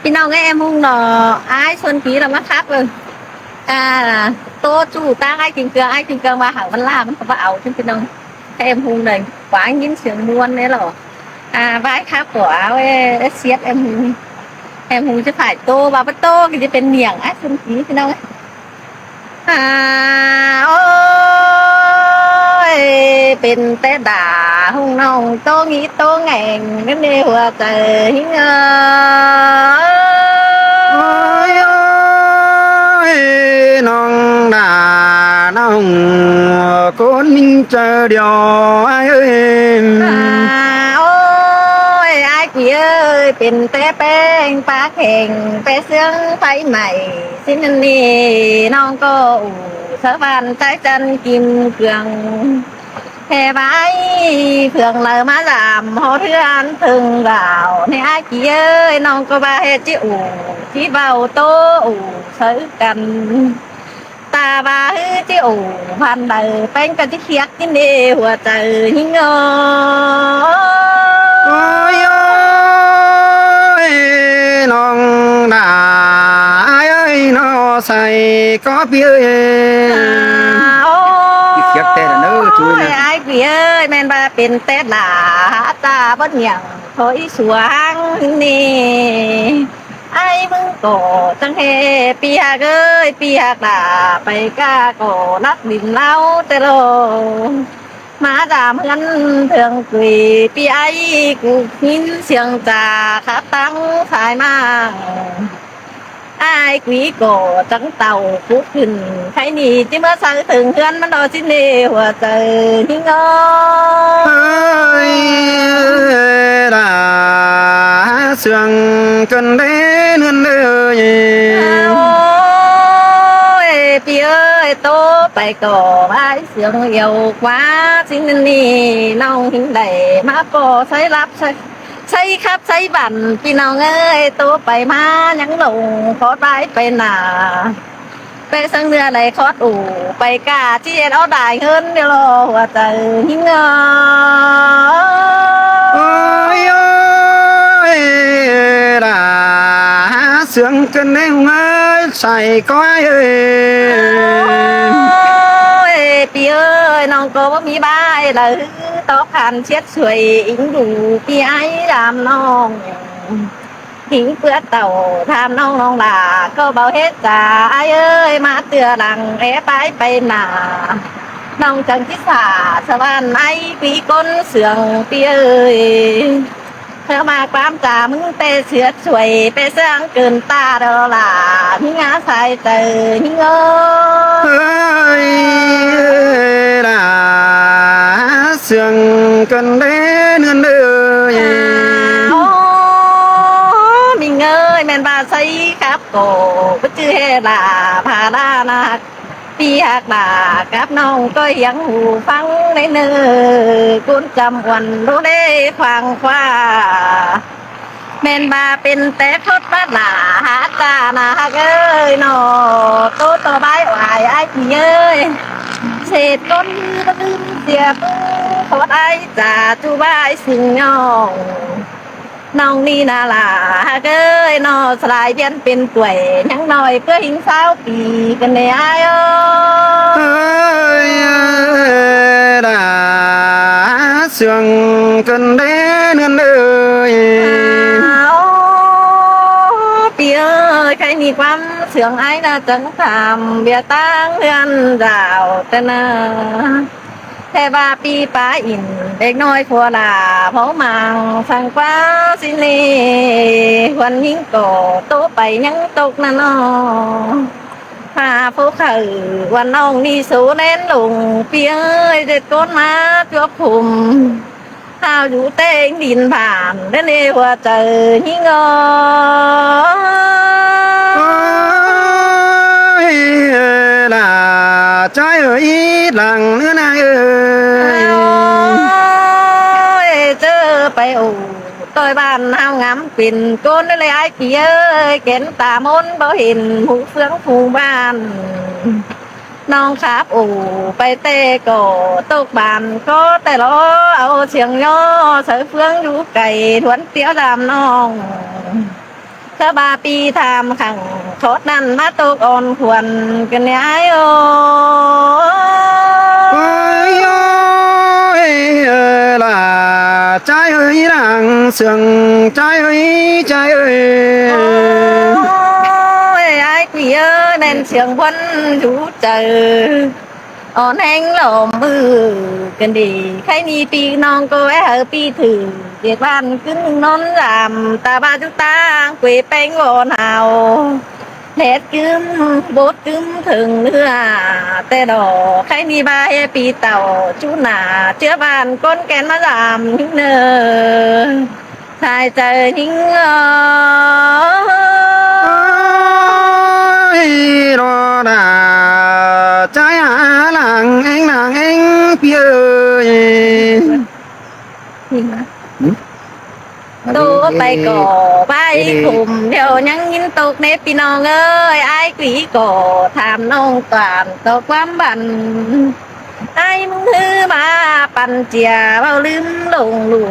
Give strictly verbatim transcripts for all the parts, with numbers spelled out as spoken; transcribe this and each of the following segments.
ꞌPi ꞌnọng ơi, em ꞌhung ꞌnọ, ải Xuân Ký ꞌnọ ꞌmá khắp ꞌlới. À, ꞌtố ꞌchu ꞌtáng ải King Cương, ải King Cương ꞌva hảư ꞌmắn ꞌlạ ꞌmắn ꞌcọ ꞌva au ꞌchư ꞌpi ꞌnọng. Em ꞌhung ꞌnị, quảng ꞌnghín siêng ꞌmuôn ꞌnị ꞌló. À, ꞌvái khắp ꞌcọ au, ê, ê, siết em ꞌhung. Em ꞌhung ꞌchí phải ꞌtố, ꞌva báu ꞌtố ꞌcọ ꞌchí pên ꞌniệng ải Xuân Ký ꞌpi ꞌnọng ơi. À, ôi, pên té đả ꞌhung ꞌnọng ꞌtố ꞌnghí ꞌtố ꞌngeng ꞌnớ ꞌnị ꞌhua chaư ꞌhính ơi. Ôi, ôi, ꞌnọng đả ꞌnọng ꞌcốn ꞌnhính chaư điêu ải ơi. À, ôi, ải King ơi, pên té ꞌpéng pák heng, ꞌpé ꞌsướng pháy mảy. ꞌSịn ꞌnị ꞌnọng ꞌcọ ủ sáư ꞌván ꞌchái chăn ꞌkim cương. ꞌHê ꞌvái phương ꞌlau ꞌmá dăm ꞌhọt ꞌhướn ꞌtếng đảo ꞌnị ải King ơi, ꞌnọng ꞌcọ ꞌva ꞌhê ꞌchí ủ, ꞌchí báu ꞌtố ủ sáư căn. Ta ꞌva ꞌhứ ꞌchí ủ, ꞌphắn đaư ꞌpéng ꞌcọ ꞌchí khiác ꞌnị ꞌnị ꞌhua chaư ꞌhính ơi. Ôi, ôi, ꞌnọng đả ải ơi ꞌnọ sai ꞌcọ ꞌpi ơi. À, ôi, ꞌchí khiác té đả ꞌnớ ꞌchu ꞌnớ. Ải ꞌpi ơi, ꞌmen ꞌva pên té đả hả ta báu ꞌnhiệng thôi suang ꞌnị. Ải ꞌmứng ꞌcọ chắng ꞌhê ꞌpi ꞌhặc ơi, ꞌpi ꞌhặc đả pay ꞌcạ ꞌcọ lắc đin ꞌláo té ꞌló. ꞌMá dăm ꞌhướn ꞌtương quỷ ꞌpi ải, ꞌcọ ꞌnghín siêng chả khắp ꞌtáng sai ꞌmá. Ải quỷ ꞌcọ chắng tảu cút khửn, khay ꞌnị ꞌchí ꞌmá sáư ꞌtếng ꞌhướn ꞌmắn ꞌló ꞌsịn ꞌnị ꞌhua chaư ꞌhính ơi. Ơi, đả sương cơn đế nươn ơi. Ôi, ꞌpi ơi, ꞌtố pay ꞌcọ ải sương iêu ꞌquá ꞌsịn ꞌnị, ꞌnọng ꞌhính đảy ꞌmá ꞌpo sáư lắp sáư, sáư khắp sáư bản ꞌpi ꞌnọng ơi, ꞌtố pay ꞌmá ꞌnhắng lông khót ải pay nả. Pay ꞌsướng ꞌnưa đảy khót ủ, pay ꞌcạ ꞌchí ét ók đảy ꞌhướn ꞌnị ꞌló ꞌhua chaư ꞌhính ơi. Ôi, ôi, đả sương cơn đế ꞌhung ơi, sai ꞌcọ ải ơi. Ôi, ꞌpi ơi, ꞌnọng ꞌcọ báu ꞌmí ꞌvái đaư tóp khăn siết suối ính đu ꞌpi ải dăm ꞌnọng. Hính ꞌpưa tảu tham ꞌnọng ꞌnọng lả ꞌcọ báu ꞌhế chả ải ơi, ꞌmá ꞌtưa lăng é pay pay nả. ꞌNọng chắng ꞌchí sả sa ꞌván ải ꞌpi ꞌcốn sương ꞌpi ơi. ꞌTưa ꞌmá ꞌquám chả ꞌmứng té siết suối, pay ꞌsướng cơn ta đó lả, ꞌmí ngã sai chaư ꞌhính ơi. Ơi, đả sương cơn đế nươn ơi. À, ôi, ꞌmính ơi, ꞌmen ꞌva sáư khắp ꞌcọ báu ꞌchư ꞌhê lả phả đa nặc. ꞌPi ꞌhặc đả cắp ꞌnọng ꞌcọ hiếng ꞌhụ ꞌphắng ꞌnị ꞌnớ, ꞌcốn chăm uôn đô đê khoang khoa. ꞌMen ꞌva pên té khót bát lả hả ta nả ꞌhặc ơi ꞌnọ, ꞌtố ꞌtọ ꞌvái oai ải ꞌpi ơi. Sệt ꞌcốn ꞌhứ báu ꞌlứm sia ꞌpứng khót ải chả ꞌchu ꞌvái sưng ꞌnọng. ꞌNọng ꞌnị nả lả ꞌhặc ơi ꞌnọ, sa lai ꞌviến pên tuổi ꞌnhắng ꞌnọi ꞌpưa hính ꞌsáo ꞌpi căn ꞌnị ải ơi. Ơi, đả sương cơn đế nươn ơi. À, ôi, ꞌpi ơi, khay ꞌnị ꞌquám sương ải ꞌnạ chắng tham ꞌviạk ꞌtáng ꞌhướn dảo ꞌtẹ nả. ꞌTẹ ꞌva ꞌpi pá ỉn đéc ꞌnọi phua lả phó màng săng ꞌquá ꞌsịn ꞌnị, ꞌhuôn ꞌnhính ꞌcọ ꞌtố pay ꞌnhắng tốc ꞌnặn ꞌnọ. Phả phô khảu ꞌhuôn ꞌnọng ꞌnị số ꞌnén lông ꞌpi ơi, ꞌdệt ꞌcốn ꞌmá chuốp phum. Hảư dú ꞌtếng đin bản ꞌnị ꞌnị ꞌhua chaư ꞌhính ơi. Ôi, đả ꞌchái ơi, ít lăng ꞌnớ ꞌnị ơi. Ôi, ꞌchớ pay ủ ꞌtoi bản ꞌhao ngắm pên ꞌcốn ꞌnị ꞌlới ải ꞌpi ơi, kén ta ꞌmôn báu hên ꞌmự ꞌphướng phung bản. ꞌNọng khắp ủ pay ꞌtẹ ꞌcọ tốc bản ꞌcọ ꞌtẹ lo, au siêng ꞌnhó sáư ꞌphướng dú cay ꞌhuôn tiếu dăm ꞌnọng. ꞌCọ ꞌva ꞌpi tham khẳng khót ꞌnặn ꞌmá ꞌtộc ón khuôn ꞌcọ ꞌnị ải ơi. Ơi ơi, ơ, ꞌlạ ꞌchái ơi, lăng sương ꞌchái ơi, ꞌchái ơi. Ôi, ải quí ơi, ꞌmen sương ꞌquắn dú chaư. Ón ꞌhéng lỏ ꞌmự ꞌcọ đi, khay ꞌnị ꞌpi ꞌnọng ꞌcọ é hảư ꞌpi thử, ꞌdệt ꞌván ꞌcứn ꞌnón dăm, ta ꞌva dú ꞌtáng quê ꞌpéng ꞌvón hảư. ꞌLẹt ꞌcứm, bốt ꞌcứm thửng ꞌnưa, ꞌtẹ đỏ, khay ꞌnị ꞌva ꞌhế ꞌpi tảu, ꞌchu nả, ꞌchưa ꞌván ꞌcốn ken ꞌmá dăm ꞌnị ꞌnớ. Sai chaư ꞌnhính ơi. Ơi, lo đà, ꞌchái hả lăng ꞌéng, lăng ꞌéng ꞌpi ơi. Tô pay ꞌcọ ꞌvái khum ꞌlẹo ꞌnhắng ꞌnghín ꞌtộc ꞌnê ꞌpi ꞌnọng ơi, ải quí ꞌcọ tham ꞌnọng ꞌquám ꞌto ꞌquám băn. Ải ꞌmứng ꞌhứ ꞌmá păn ꞌchưa ꞌvạu ꞌlứm ꞌlống ꞌlụk,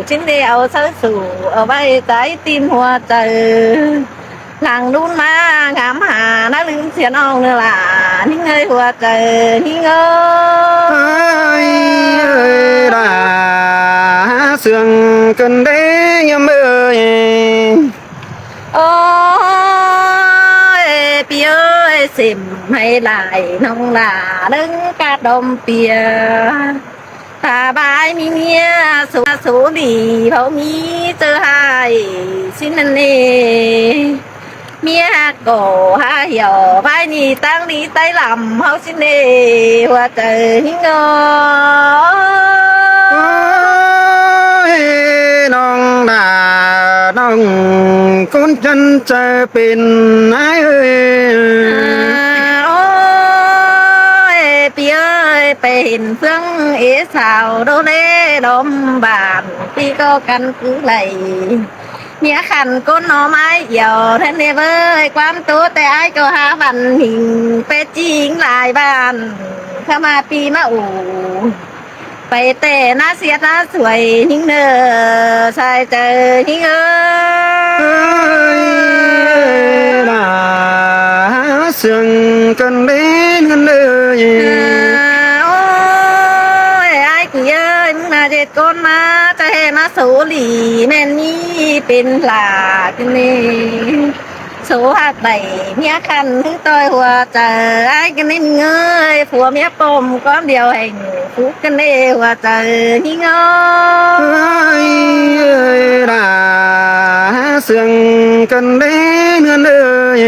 ꞌchí đé au sáư sủ, au ꞌvạy ꞌtái ꞌtim hua chaư. Lăng ꞌnún ꞌmá ngắm hả ꞌná ꞌlứm sia ꞌnọng ꞌnớ lả, ꞌnhính ơi hua chaư, ꞌnhính ơi. Ơi, ơi, đà sương ꞌcợn đế ꞌnhám ơi. Ôi, ꞌpi ơi, sỉm ꞌhạy lai ꞌnọng lả ꞌlớng cá đom ꞌpia. Ta ꞌvái ꞌmí ꞌmía số, số đi, ꞌháu ꞌmí ꞌchớ ꞌhại ꞌsịn ꞌnặn ê. ꞌMía ꞌcọ hák hẻo ꞌvái ꞌnị ꞌtáng đi ꞌtái lăm ꞌháu ꞌsịn ê, hua chaư ꞌnhính ơi. Ơi, ꞌnọng đà ꞌnọng ꞌcốn chăn chaư pên ải ơi. À, ôi, ꞌpi ơi, pay hên ꞌphướng ế sáo đô lê đom bản, ꞌpi ꞌcọ căn cứ đảy. ꞌMía khăn ꞌcốn ꞌnóm ải yẻo, ꞌthớn ê ꞌvới, ꞌquám ꞌtố ꞌtẹ ải ꞌcọ hák băn hinh, pay ꞌchính lai bản, khá ꞌmá ꞌpi ꞌmá ủ. Pay ꞌtẹ ꞌná siết ꞌná suối ꞌnhính ꞌnớ, sai chaư ꞌnhính ơi. Ơi, đà sương ꞌcợn đế ꞌnặn ơi. À, ôi, ải quí ơi, ꞌmứng ꞌná ꞌdệt ꞌcốn ꞌmá, ꞌchá ꞌhế ꞌmá số đi, ꞌmen ꞌmí pên lả ꞌcọ ꞌnị. Số hák đảy ꞌmía khăn ꞌhứ ꞌtoi hua chaư, ải ꞌcọ ꞌnị ꞌnhính ơi, phua ꞌmía pom ꞌquám điêu hẻng, phú ꞌcọ ꞌnị hua chaư ꞌnhính ơi. Ơi, ơi, đà sương ꞌcợn đế ꞌnặn ơi.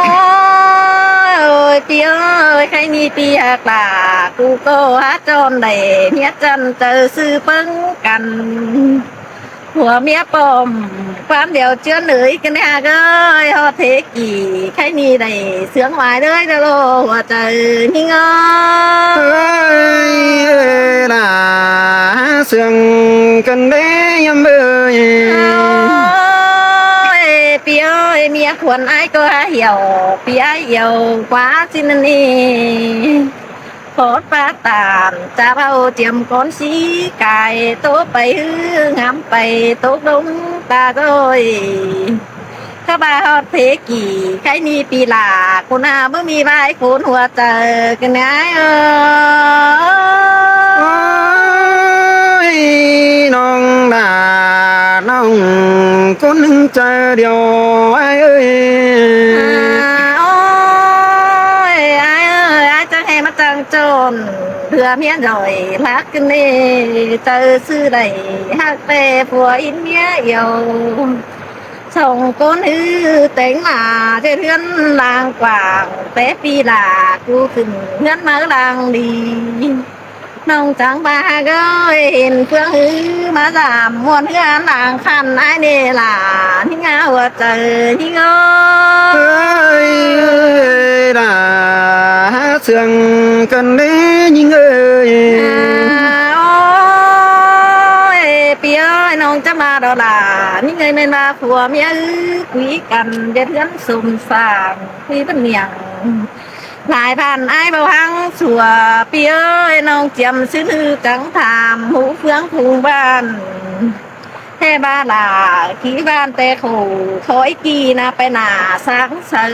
Ôi, ôi, ꞌpi ơi, khay ꞌnị ꞌpi hák lả, ꞌcu ꞌcọ hák chon đảy, ꞌmía chăn chaư ꞌsứ ꞌpứng căn. Phua ꞌmía pom ꞌquám điêu ꞌchướn ới ꞌcọ ꞌnị hák ơi, ꞌhọt thế kỉ khay ꞌnị đảy sướng mai ꞌlới ꞌlớ ꞌlô, hua chaư ꞌnhính ơi. Ơi, đà sương ꞌcợn đế ꞌnhám ơi. Ôi, ꞌpi ơi, ꞌmía khuôn ải ꞌcọ hák hẻo, ꞌpi ải yẻo ꞌquá ꞌsịn ꞌnặn ê. Khót ꞌva tản, ꞌchá ꞌvạu chiêm cón sí cai, ꞌtố pay ꞌhứ ngắm pay, ꞌtố đông ta ꞌdội. Cá ba ꞌhọt thế kỉ, khay ꞌnị ꞌpi lả, ꞌcốn ꞌná báu ꞌmí ꞌvái khốn hua chaư ꞌcọ ꞌnị ải ơi. Ơi, ꞌnọng đà ꞌnọng ꞌcốn ꞌnưng chaư điêu ải ơi. À, ôi, ải ơi, ải chắng ꞌhế ꞌmá chắng chôn, ꞌpưa ꞌmía ꞌdội lác ꞌcọ ꞌnị, chaư ꞌsứ đảy hák ꞌtẹ phua ín ꞌmía yau. Song ꞌcốn ꞌhứ téng ꞌmá ꞌdệt ꞌhướn lăng quảng, té ꞌpi lả ꞌcu khửn ꞌhướn máư lăng đi. ꞌNọng chắng ꞌva hák ơi, hên ꞌphướng ꞌhứ ꞌmá dăm ꞌmuôn ꞌhướn lăng khăn ải ꞌnị lả, ꞌnhính ꞌná hua chaư ꞌnhính ơi. Ơi, đà sương ꞌcợn đế ꞌnhính ơi. À, ôi, ꞌpi ơi, ꞌnọng chắng ꞌva đó lả, ꞌnhính ơi, ꞌmen ꞌva phua ꞌmía ꞌhứ quí căn ꞌdệt ꞌhướn sôm sang, quí bớn miệng. Lai bản ải báu ꞌhăng sua, ꞌpi ơi, ꞌnọng chiêm ꞌsứ ꞌnư chắng tham, hú ꞌphướng phung bản. Hê ꞌva lả kí ꞌván ꞌtẹ khổ, khói kí ꞌna pay nả sáng saư.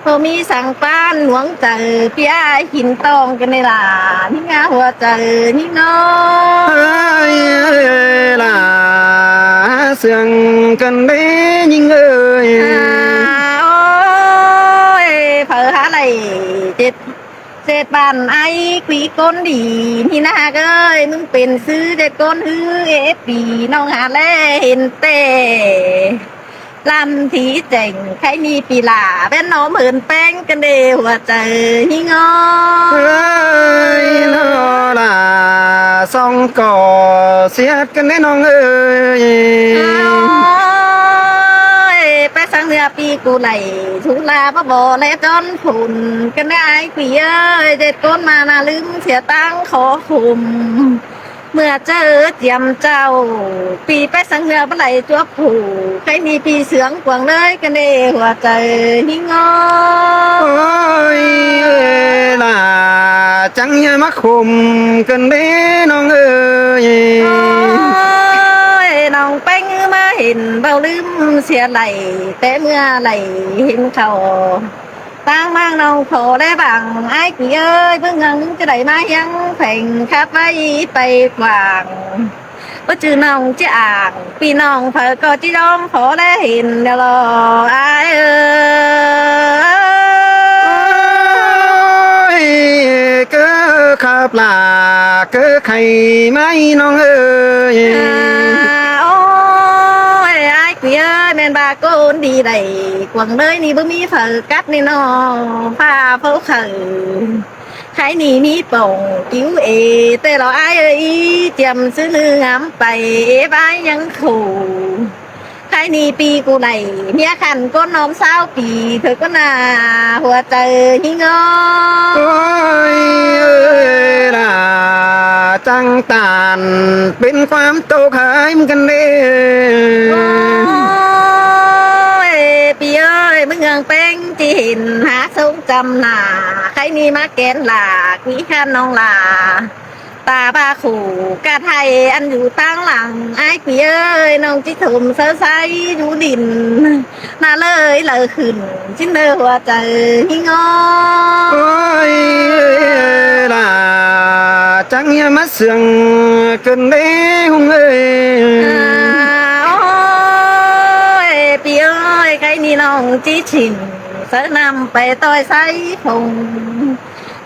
ꞌPưa ꞌmí săng ꞌpán ꞌluống chaư, ꞌpi ải khỉn ꞌtong căn ꞌnị lả, ꞌnhính ꞌhua chaư ꞌnhính ꞌnớ. Ơi, ơi, ơi, lả sương căn ꞌnị ꞌnhính ơi. À, ôi, phaư hák đảy ꞌdệt ꞌdệt bản ải quí ꞌcốn đi, ꞌnị ꞌna ꞌhặc ơi, ꞌmứng pên sư ꞌdệt ꞌcốn ꞌhứ ế pi ꞌnọng hák ꞌlé hên ꞌtẹ. Lăm thí chẻng khay ꞌnị pi lả, ꞌvén ꞌnọm hên ꞌpéng căn ꞌnị ꞌhua chaư ꞌnhính ꞌnớ. Ơi, ꞌnớ lả song ꞌcọ siết căn ꞌnị ꞌnọng ơi. Ơi, pay săng ꞌnưa pi ꞌcọ đảy, sú la báu bók ꞌlé ꞌchón phôn căn ꞌnị ải quí ơi, ꞌdệt ꞌcốn ꞌmá ꞌna ꞌlứm sia ꞌtáng khó khôm. ꞌMưa ꞌchớ chiêm chảu, pi pay săng ꞌnưa báu đảy chuốp phủ, khay ꞌnị pi sương cuông ꞌlới căn ꞌnị ꞌhua chaư ꞌnhính ꞌnớ. Ôi, ơi, lả chắng ꞌnhá ꞌmá khôm căn ꞌnị ꞌnọng ơi. Ôi, ꞌnọng ꞌpéng ꞌmá hên báu ꞌlứm sia đảy, té ꞌmưa đảy hên khảu ꞌtáng ꞌmáng ꞌnọng khổ ꞌlé bảng ải quí ơi, ꞌmứng ꞌnưng ꞌchí đảy ꞌmá ꞌhiếng pheng khắp ꞌvạy pay quảng. Báu ꞌchư ꞌnọng ꞌchí ảng, pi ꞌnọng phaư ꞌcọ ꞌchí ꞌdóm khổ ꞌlé hên ꞌnị lo ải ơi. Ôi, ꞌcọ khắp lả ꞌcọ khay ꞌmá ꞌnọng ơi. À, ôi, ải quí ơi, ꞌmen ꞌva ꞌcốn đi đảy cuông ꞌlới ꞌnị báu ꞌmí phaư cắt ꞌnị ꞌnớ, ꞌphạ ꞌpháu khảu. Khay ꞌnị ꞌmí pông kíu ê, ꞌtẹ lo ải ơi, ꞌchí chiêm sư ꞌnưng ngắm pay, ê ꞌvái ꞌnhắng khổ. Khay ꞌnị pi ꞌcọ đảy, ꞌmía khăn ꞌcốn ꞌnọm sáo pi, thôi ꞌcốn ꞌna ꞌhua chaư ꞌnhính ꞌnớ. Ôi, ơi, lả chắng tản pên ꞌquám ꞌtộc hák ꞌmứng căn ꞌnị. Ôi, pi ơi, ꞌmứng ꞌnưng ꞌpéng ꞌchí hên hák sống chăm nả, khay ꞌnị ꞌmá kén lả quí khăn ꞌnọng lả. Ta ꞌva khổ cát ꞌhại ăn dú ꞌtáng lăng, ải quí ơi, ꞌnọng ꞌchí thôm sáư sáư dú đin. ꞌNa ꞌlới ꞌlới khửn, ꞌchí ꞌnớ ꞌhua chaư ꞌnhính ꞌnớ. Ôi, lả chắng ꞌnhá ꞌmá sương căn ꞌnị ꞌhung ơi. À, ôi, pi ơi, khay ꞌnị ꞌnọng ꞌchí chỉn sáư ꞌnặm pay ꞌtoi sáư phông.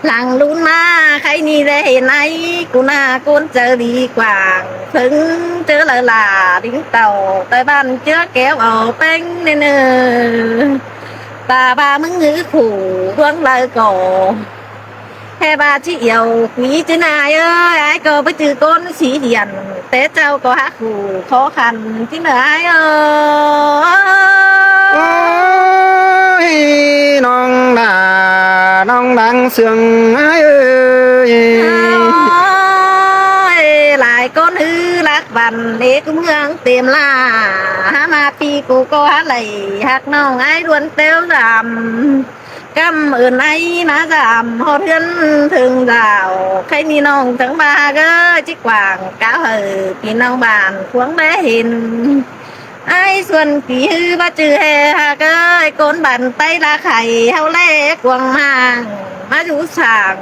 Lăng ꞌlún ꞌmá khay ꞌnị ꞌlé hên ải ꞌcốn ꞌna ꞌcốn chaư đi quảng, ꞌphứng ꞌchớ ꞌlới lả đính tảu ꞌtoi bản ꞌchứa kéo au ꞌpéng ꞌnị ꞌnớ. Ta ꞌva ꞌmứng ꞌngứ khổ ꞌluống ꞌlới ꞌcọ. Hê ꞌva ꞌchí iẻo quí ꞌchí ꞌna ải ơi, ải ꞌcọ báu ꞌchư ꞌcốn sí điển, té ꞌchạu ꞌcọ hák khổ khó khăn ꞌchí ꞌnớ ải ơi. Ôi, ꞌnọng lả, ꞌnọng lăng sương ải ơi. Ôi, lai ꞌcốn ꞌhứ lác văn ế ꞌcứ ꞌmướng têm lả, hák ꞌmá pi ꞌcọ ꞌcọ hák đảy ꞌhặc ꞌnọng ải ꞌluôn ꞌtêu dăm. Căm ơn ải ꞌmá dăm ꞌhọt ꞌhướn ꞌthưng dảo, khay ꞌnị ꞌnọng chắng ꞌva ꞌhặc ới, ꞌchí quảng cáo hảư pi ꞌnọng bản khuống ꞌlé hên. Ải suôn kí ꞌhứ báu ꞌchư ꞌhê ꞌhặc ới, ꞌcốn bản ꞌTáy ꞌlạ khay ꞌháu ꞌlé cuông ꞌmáng ꞌmá dú sảng.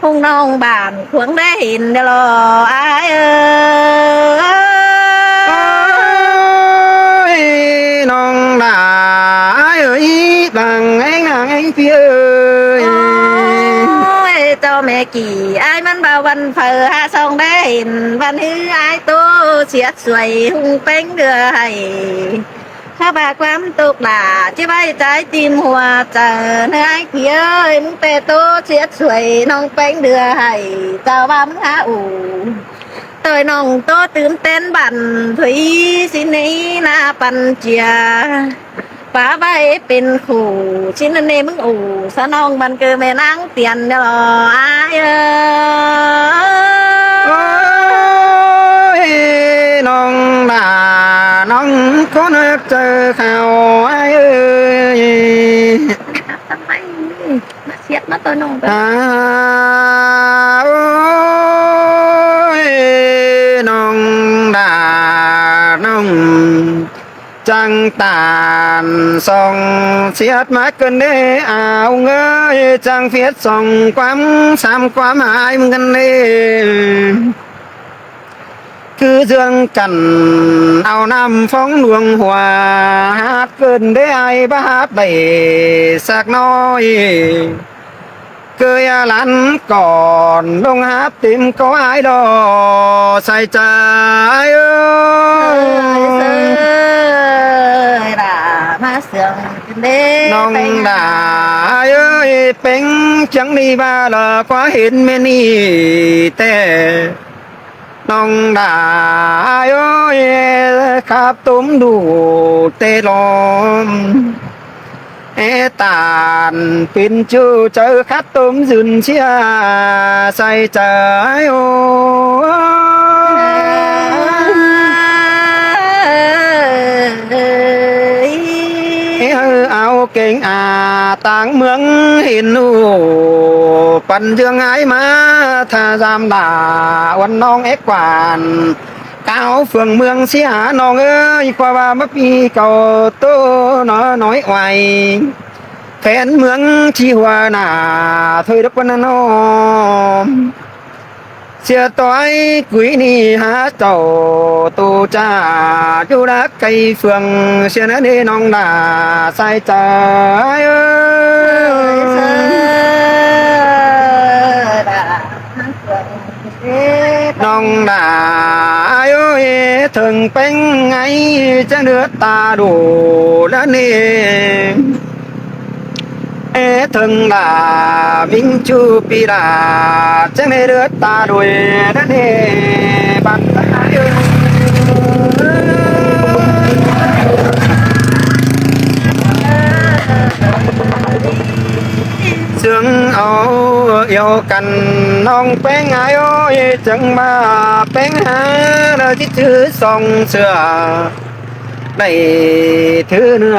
ꞌPứng ꞌnọng bản khuống ꞌlé hên ꞌnị lo ải ơi. Ôi, ꞌnọng lả ải ơi, lăng ꞌéng lăng ꞌéng pi ơi. Ôi, ꞌchọ ꞌme kỉ ải ꞌmắn ꞌva ꞌvắn phaư hák song ꞌlé hên, ꞌvắn ꞌhứ ải ꞌtố siết suối ꞌhung ꞌpéng ꞌlứa ꞌhạy. Hák ꞌva ꞌquám ꞌtộc lả ꞌchí ꞌvạy ꞌchái ꞌtim ꞌhua chaư ꞌnớ ải quí ơi, ꞌmứng ꞌtẹ ꞌtố siết suối ꞌnọng ꞌpéng ꞌlứa ꞌhạy, chảu ꞌva ꞌmứng hák ủ ꞌtoi ꞌnọng ꞌtố tứm tén bản thuế ꞌsịn ꞌnị ꞌna păn chia. Pá ꞌvạy pên khổ ꞌsịn ꞌnị ꞌmứng ủ sa ꞌnọng bản ꞌcọ ꞌme ꞌnáng tiên ꞌnị lo ải ơi. Ôi, ꞌnọng lả, ꞌnọng ꞌcốn ꞌhặc chaư khảu ải ơi. Siết ꞌmá ꞌtoi ꞌnọng. À, ôi, ꞌnọng lả. Chắng tản song siết mák cơn đế ao ngơi, chắng phiết song quắm sám quắm hái mưng cơn đế. Cứ dươn cắn ao năm phóng luông hua, hát cơn đế ai bá hát đảy sạc nói. Cơi lăn còn đông hát tìm có ai đó sai trái ơi. Ơi, đã má sương đế nong peng đã ơi, peng chẳng đi ba là quá hên mê ni tê. Nong đã ơi, khắp tôm đủ tê lom. É tản pin chu chớ khát tôm dừng chia sai trái ô. É hơ áo kính à táng mướng hin nụ pắn dươn ái má tha giam đã uốn nong é quản cáo phường mương xí hả nong ơi, khoa ba mấp y cầu tô nó nói oai. Phén mướng chi hua nả thôi đốc quân nó. Sia tói quý ni há chầu tô cha du đá cây phường sia nớ nê nong đà sai trái ơi. Nong đà ơi, thường peng ngay chắc đứa ta đủ đã nê. É thơng đả vinh chu pi đả chắc nê đứa ta đuổi đã nê bắn. Sương áo yêu căn nong peng ai ơi chẳng mà peng há là chít chữ song sửa. Đảy thứ nưa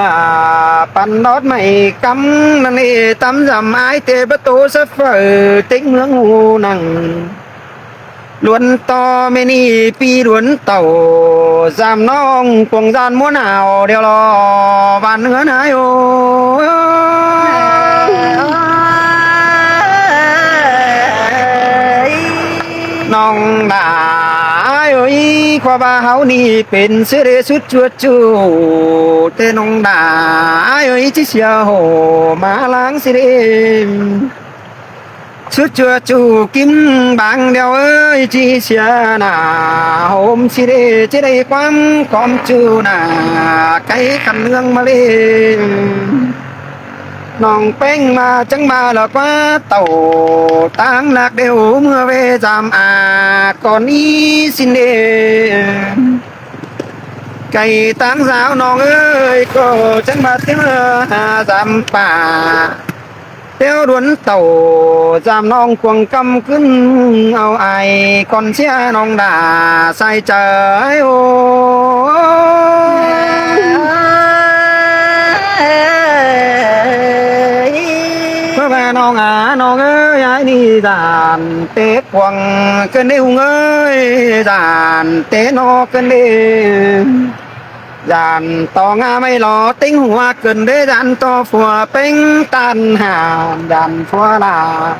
pắn đót mày cắm năn ê tắm dăm ái tê bất tố sắp phở tính ngưỡng hù nặng. Luốn to mê ni pi luốn tàu dăm nong cuồng gian muốn nào đều lo bàn ngứa nái ô. Nong đà ơi khoa ba háo ni pên sư đê sút chuột chu. Tê nong đà ơi chí sia hổ má láng sư đê. Sút chuột chu kim bang đeo ơi chí sia nả hôm sư đê chế đây quắm com chu nả cái khăn lương mà lên. Nong peng mà chẳng mà là quá tàu táng lạc đều mưa về dăm à còn ý xin đê. Cày táng giáo nong ơi cô chẳng mà tiếng hà dăm pả. Téo đuốn tàu dăm nong cuồng căm cứng ao ai con xe nong đà sai trái ô. Bơ ba nong à nong ơi ai ni dàn té quăng cơn đê hùng ơi dàn té no cơn đê. Dàn to ngã mây lo tính hua cơn đê dàn to phua peng tan hà dàn phua là.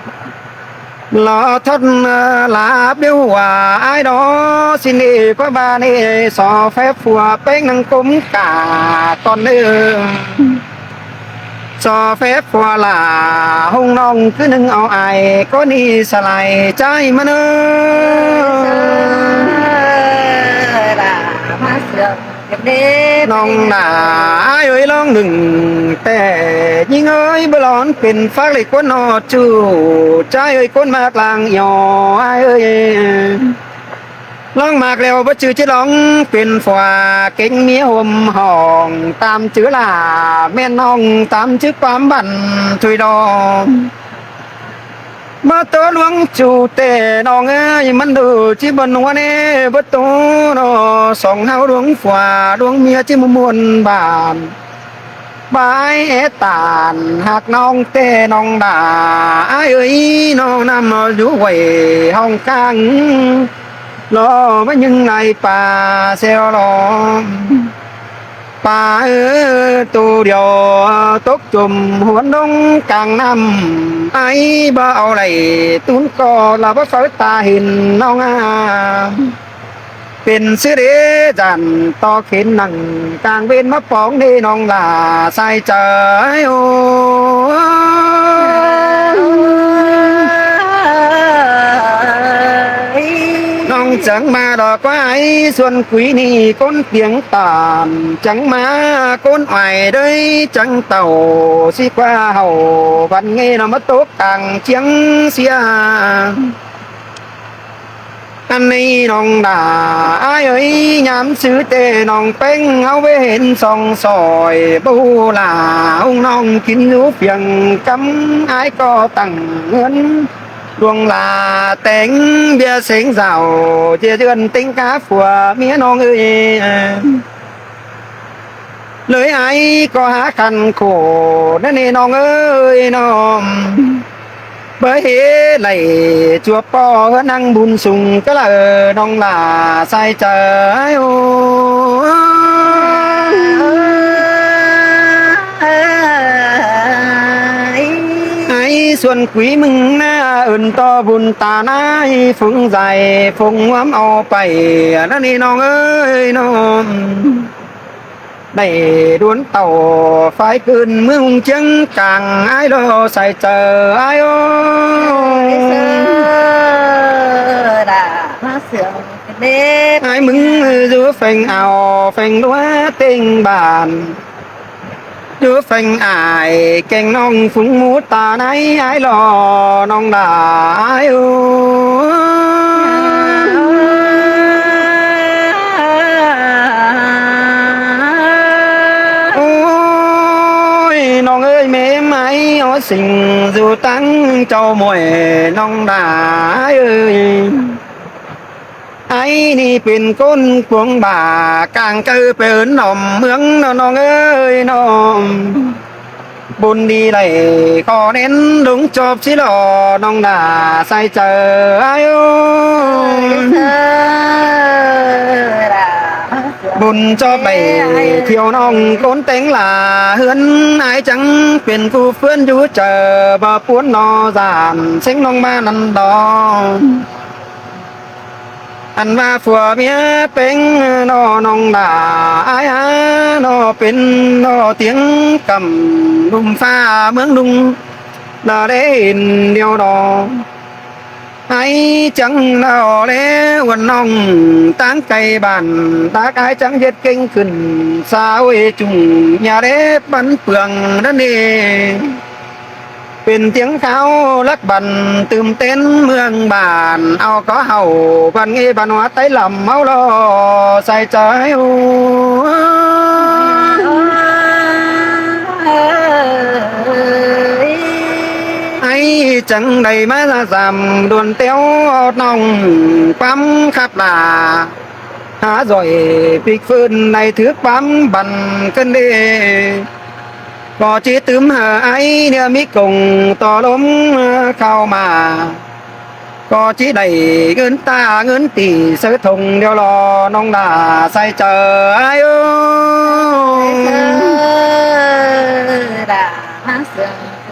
Lo thoát là biếu hua ai đó xin đi có ba nê so phép phua peng năng cúm cả con đê. So phép phua là hung nong cứ nưng ao ai có ni sa lai trái mà nơ. Nong nả ai ơi long nưng tê nhưng ơi bơ lón pên phác lệ cuốn no chu trái ơi cuốn mạc làng yo ai ơi. Long mạc leo bơ chư chết long pên phua kính mía hôm hòng tam chữ là men nong tam chữ quám bắn thui đo. Mà tớ luống chu tê nong ơi mắn đư chi bần hoa nê bơ tô no song hao luống phua luống mía chi mù muôn bản. Bái é tản hạc nong tê nong đà ai ơi nong năm lũ quẩy hong cang. Lo mà nhưng này pa xeo lo. Pá ư, ꞌtụ điêu tốc chum huốn ꞌlống cang ꞌnặm, ải báu au đảy tún ꞌcọ lả báu pháư ta hên ꞌnọng a. Pên ꞌsứ đé dản ꞌto khến nẳng cang ꞌvến ꞌmá póng đé ꞌnọng lả sai chaư ải ơ. ꞌNọng chắng ꞌmá đo ꞌquá ải Xuân Quí ꞌnị ꞌcốn tiêng tản, chắng ꞌmá ꞌcốn oai đới chắng tảu sí ꞌquá hảư văn ꞌnghế ꞌnọ ꞌmá tốc cang ꞌchiếng sia. Ăn ꞌnị ꞌnọng đả ải ới, ꞌnhám ꞌsứ ꞌtẹ ꞌnọng ꞌpéng ꞌháu ꞌvế hên song sỏi báu lả ꞌhung ꞌnọng kin dú phiêng cắm ải ꞌcọ tẳng ꞌhướn luông lả téng ꞌviạk seng dảo ꞌchưa dươn ꞌtếng cá phua ꞌmía ꞌnọng ới. ꞌLới ải ꞌcọ hák khăn khổ ꞌnặn ꞌnị ꞌnọng ới ꞌnọ. Báu hế đảy chuốp ꞌpo ꞌhướn ꞌnăng bun sung cá lả ꞌnọng lả sai chaư ải ơ. Ải Xuân Quí ꞌmứng ꞌná ứn ꞌto bun ta ꞌnái phung dải phung ꞌhuôm au pay ꞌnặn ꞌnị ꞌnọng ới ꞌnọ. Đảy đuôn tảu phái cưn ꞌmướng ꞌhung ꞌchiếng cang ải lo sai chaư ải ơ. Ải ꞌmứng dú pheng ao pheng ꞌlúa ꞌtếng bản, dú pheng ải kéng ꞌnọng phung ꞌmú ta ꞌnái ải lo ꞌnọng đả ải ơ. Ôi ꞌnọng ới, mêm ải ók sing dú tẳng chảu ꞌmuội ꞌnọng đả ải ơi. Ải ꞌnị pên ꞌcốn cuông bả cang chaư pên ꞌnọm ꞌmướng ꞌnọ ꞌnọng ới ꞌnọ. Bun đi đảy khó ꞌnén ꞌluống ꞌchọp sí lo ꞌnọng đả sai chaư ải ơ. Bun ꞌchọp đảy thiêu ꞌnọng ꞌcốn téng lả ꞌhướn ải chắng pên ꞌcú ꞌphướn dú chaư báu ꞌpuốn ꞌno dản seng ꞌnọng ꞌmá ꞌnặn lo. Ăn ꞌva phua ꞌmía ꞌpéng ꞌnọ ꞌnọng đả ải a, ꞌnọ pên ꞌnọ tiêng căm ꞌlum ꞌphạ ꞌmướng ꞌlum lả đé hên điêu ꞌnọ. Ải chắng ꞌnọ đé uôn ꞌnọng táng cay bản, tắc ải chắng ꞌdệt kéng khửn sa ôi chung nhà đé bắn pường ꞌnặn ꞌnị. Pên tiêng kháo lắc băn tứm tến ꞌmướng bản, au có hảư văn ꞌnghế văn hóa Tây lăm ꞌháu lo sai chaư ải ơ. Ải chắng đảy ꞌmá dám đuôn ꞌteo ꞌnọng ꞌquám khắp lả hả doi pík ꞌphớn ꞌnị thứ ꞌquám băn cơn đê. ꞌCọ ꞌchí tứm hả ải ꞌnị ꞌmí công ꞌto ꞌlốm khảu ꞌmá. ꞌCọ ꞌchí đảy ꞌngớn ta ꞌngớn tỉ sáư thông điêu lo ꞌnọng đả sai chaư ải ơ.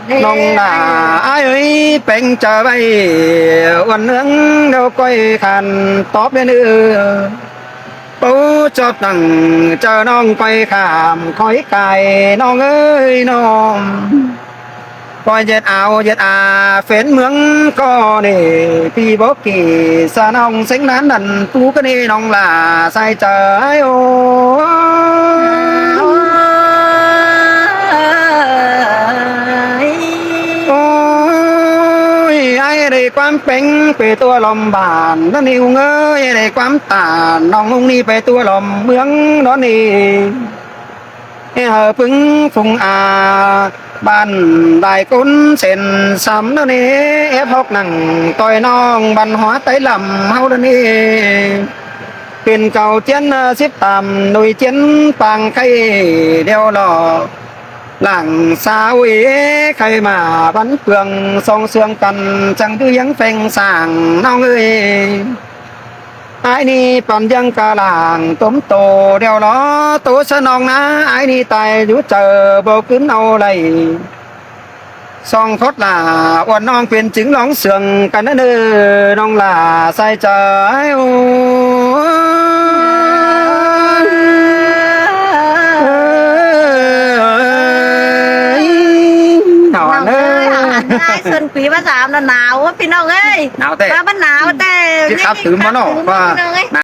ꞌNọng đả ải ơi, ꞌpéng chaư ꞌvạy uôn ꞌnướng điêu ꞌcoi khăn tóp đé ꞌnư. Báu ꞌchọp nẳng chaư ꞌnọng ꞌcoi khảm khói cai ꞌnọng ới ꞌnọng. ꞌCoi ꞌdệt ao ꞌdệt a phén ꞌmướng ꞌcọ ꞌnị, ꞌpi báu kỉ sa ꞌnọng seng ꞌnán đăn pú cá ꞌnị ꞌnọng lả sai chaư ải ơ. Ôi, ải đảy ꞌquám ꞌpéng pay tua lom bản ꞌnặn ꞌnị ꞌhung ới, đảy ꞌquám tản ꞌnọng ꞌhung ꞌnị pay tua lom ꞌmướng ꞌnặn ꞌnị. Hảư ꞌpứng phung a bản lai ꞌcốn sên săm ꞌnặn ꞌnị, ép hốc nẳng ꞌtoi ꞌnọng văn hóa Tây lăm ꞌháu ꞌnặn ꞌnị. Pên cau ꞌchiến síp tam ꞌnọi ꞌchiến pang khay điêu lo. Lăng sa ôi khay ꞌmá bắn pường song sương căn chắng ꞌdứ hiếng pheng sang ꞌnọng ới. Ải ꞌnị păn ꞌdương ca làng tốm tô đeo lo tô sa nong ná, ải ꞌnị tai dú chaư báu ꞌcứn au đảy. Song khót lả uôn ꞌnọng pên chứng lóng sương căn ꞌnớ nong lả sai chaư ái ô. Nọ ꞌnớ. Xuân Quý bá dám nó náo ꞌpị ꞌnọng ơi. Náo ꞌtẹ. Bá bá náo ꞌtẹ. Chứ khắp tứ mà nó. Bá